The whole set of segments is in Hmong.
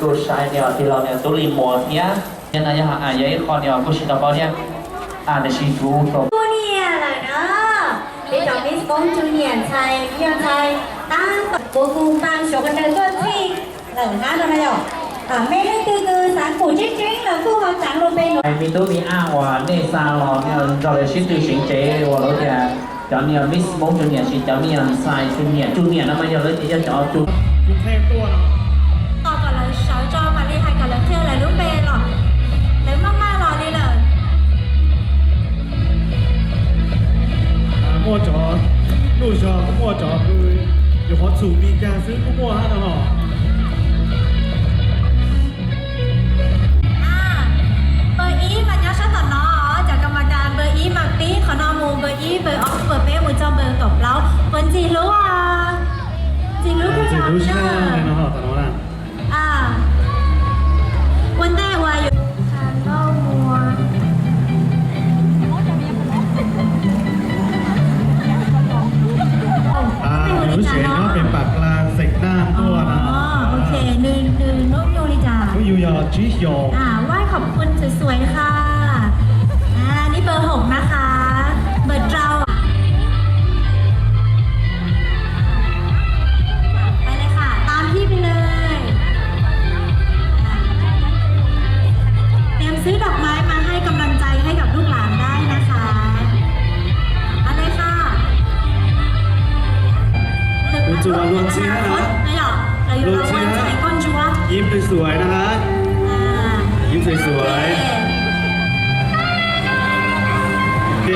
Kuj saib niam tij laug niam tub li muas thiab. Thiab no yog, yog ib qho niam kuj tsis tau paub thiab. Tiam sis kuv tau kuj niam lawm na. Peb cov Miss Hmoob Junior ntxhais, yog ntxhais tab tom puv hu npaj xyuas qhov chaw tuaj txhij lawm hab no na yom. Mej leej twg kws xaav pum tseeb tseeb los kuj ho txaav lug pe nuav. Me tub me nyuam uas nej xa los nrog lawv sib tw seev tsev uas lawv tias cov niam Miss Hmoob Junior, cov niam ntxhais Junior, Junior no mas yog lawv tias yog cov Junior. Tos kom lawv sawv tso mam li hais kom lawv qhia lawv lub npe los lawv maj maj los li lawm. Muaj cov lub zog kuj muaj, cov kws yuav qhov txhum mi kag xwb kuj muaj hab no. Npawg ib mas nyob sab tom no, cov kas mas kas npawg ib mas pib qhov no mus, npawg ib, npawg ob, npawg peb mus txog npawg kaum plaub, puas ntxim hlub? Ntxim hlub kawg nkaus li na. Ua ntej uas yuav lub tsev nyob pem Pam Kla xeem Naj tuaj na. Ok, nws hnub nyoog li cas? Hnub nyoog yog tsib xyoos. ไหว้ขอบคุณสวยๆค่ะ นี่เบอร์หกนะคะ เบอร์เก้า ไปเลยค่ะ ตามพี่ไปเลย เตรียมซื้อดอกไม้มาให้กำลังใจให้กับลูกหลานได้นะคะ มาเลยค่ะ Ua txuas luag ntxhi hab na. Luag ntxhi hab. Yim tug xuais na hab. Yim tug xuais. Ok.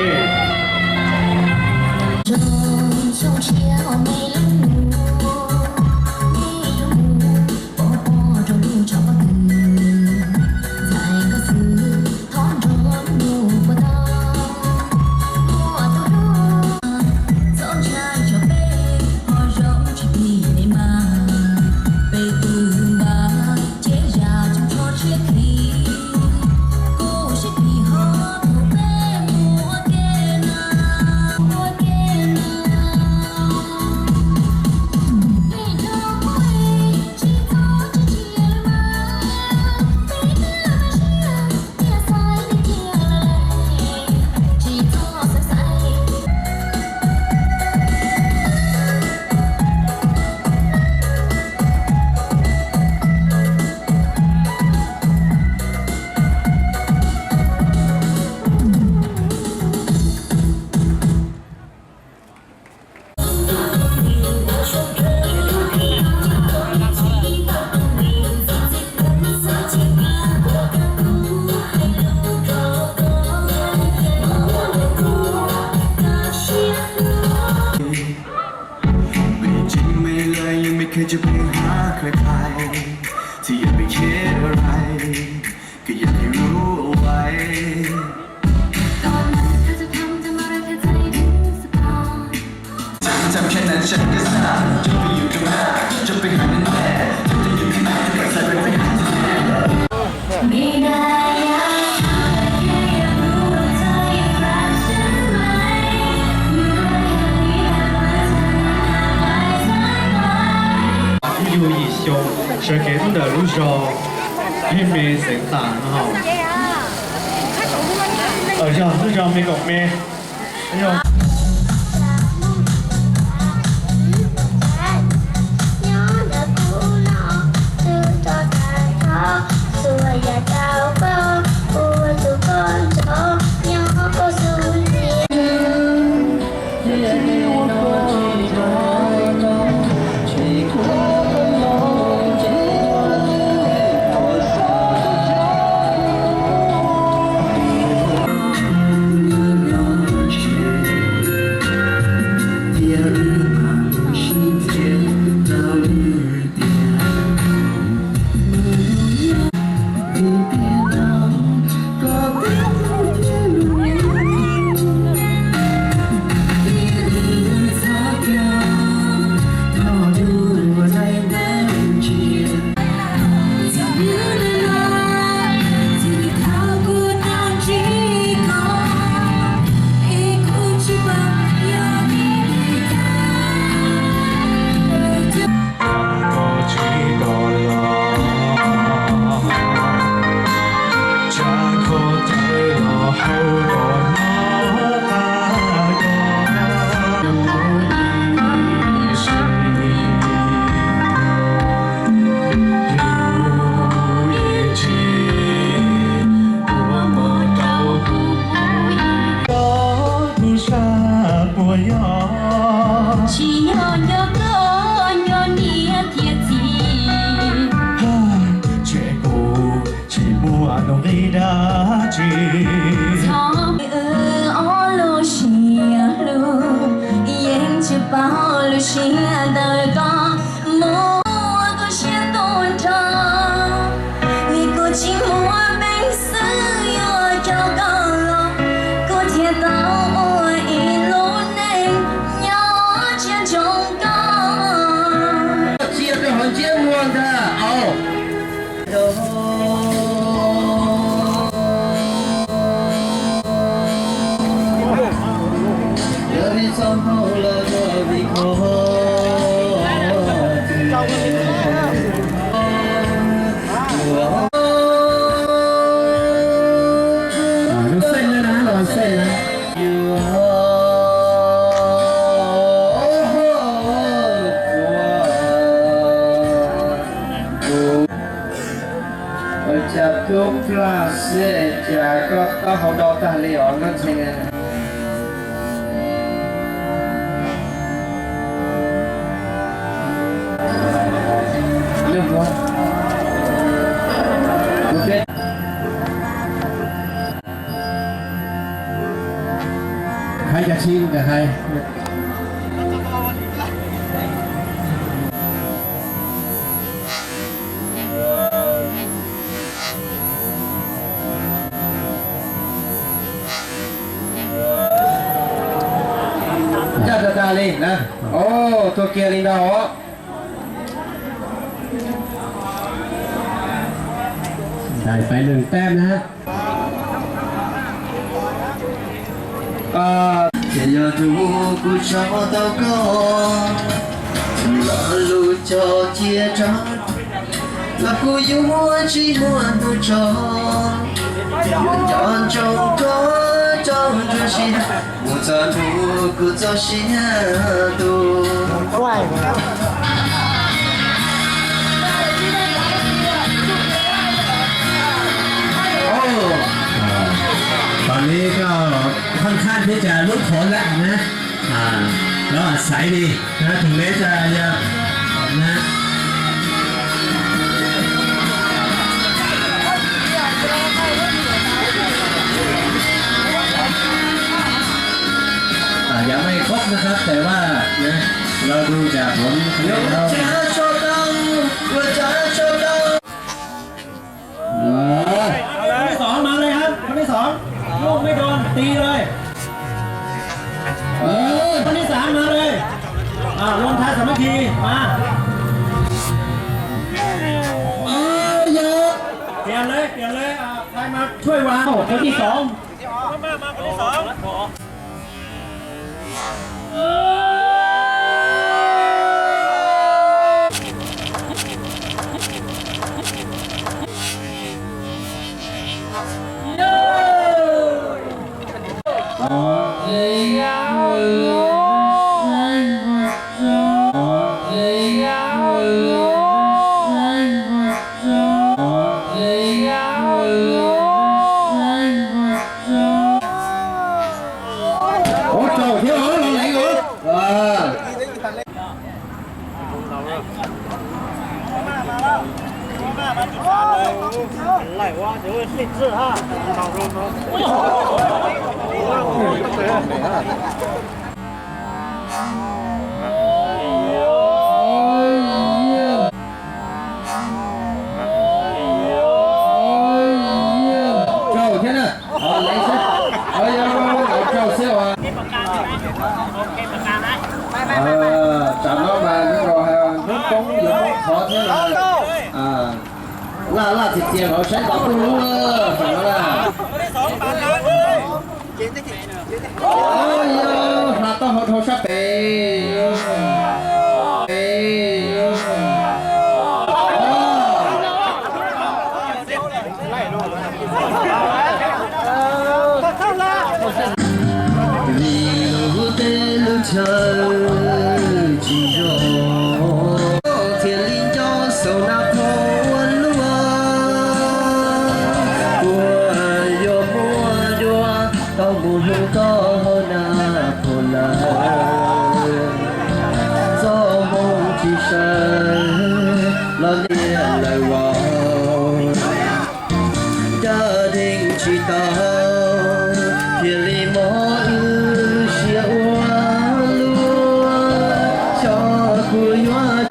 ไม่จริงไม่เลยยังไม่เคยจะไปหาใครๆ ที่อย่าไปคิดอะไร ก็อยากให้รู้เอาไว้ ตอนนั้นเธอจะทำทำอะไรแค่ใจถึงสะท้อน จำจำแค่นั้นฉันก็สาจะไปอยู่ตรงไหน จะไปหามันแน่ จะไปอยู่ที่ไหน จะไปใส่ไปไปหาที่ไหน ไม่ได้อยากหาแค่อยากรู้ว่าเธอยังรักฉันไหม อยู่ไกลแค่นี้แต่ว่าเธอนั้นห่างไกลแสนไกล Hnub nyoog yim xyoo, sawv kev tuaj ntawm lub zos Hej Me xeev Tam no. Yog lub zos Me Kaum Me. Txhob wb ob lub siab hlub, yeej tsis paub lub siab ntawm koj muab kuv siab tuag nrho. Vim kuv tsis muaj peev xwm yuav coj koj los, kuv thiaj tau ua ib lub neej nyob tsiab ntsoov koj. Tsiab rau hauv ntsiab muag ntag. Lub xeej na, lub xeej na. Ua cas kub plab xwb cas koj taub hau do tag li os Nkauj Ntxhee. Hais cov tsis nkawd hais. Ncaj tas tas li na. Os, tuag kiag li ntag os. Ntais peb leeg teb na. Ces yog tus kuv tso tau koj, los lus cog cia tso, los kuj yuav tsis muaj hnub tso, yuav nco ntsoov koj tso ntsuag si, mus txog ntua kuv txoj sia tu. Tau li koj khon khaj thiab cas lub khov lam na, lawv xaiv li na, tus neb tas yog na.ยังไม่ครบนะครับ แต่ว่านะ เราดูจากผลคะแนนแล้ว คนที่สองมาเลยครับ คนที่สอง ลูกไม่โดนตีเลย คนที่สามมาเลย อ่า รวมไทยสามัคคี มา เปลี่ยนเลย เปลี่ยนเลย อ่า ใครมาช่วยวาง คนที่สอง Ua rau thiab os, los lees os. Rau thiab na. Rau xwb os. Tsam no mas hnub poob yuav poob qhov thiab na. Laj laj txias txias los saib ntau kuj lub tsam no na. Hla taub hau dhau sab pem. Vim lub teb lub chaw tsis zoo, thiaj li nco xaus Nab Phoo ua luaj. Puas yuav muaj dua tau mus hlub koj hauv Nab Phoo lawm? Txoj hmoo tsis sawv los niam lawm vauv. Cas Tau, thiaj li mob wb siab ua luaj, xyov kuv yuav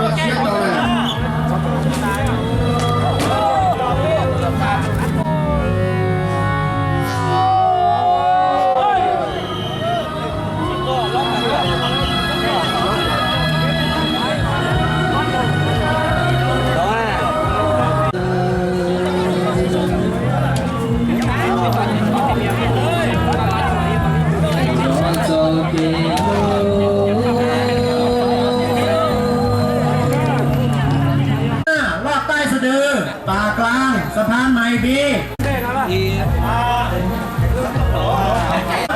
Loj taij sawv daws, pas klaas xab phab mais pib.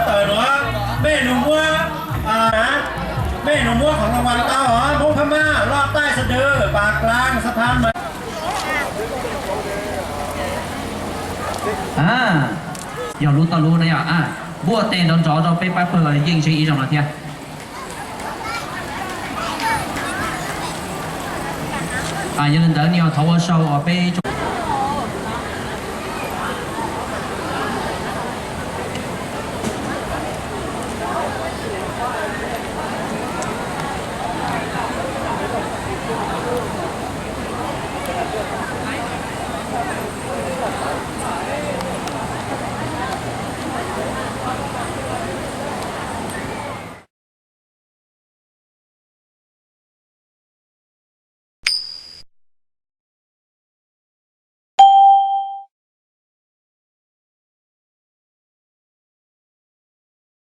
Tawm nuav, mej nus muab, mej nus muab qhov laj vas tau os, Hmoob Phab Maj, loj taij sawv daws, pas klaas xab phab mais. Yog lub toj lub na yog, npuaj tes nrov nrov rau peb pab pawg yeej zeb ib zaug no thiab. Yog li ntawd nws yog thov ua sau os peb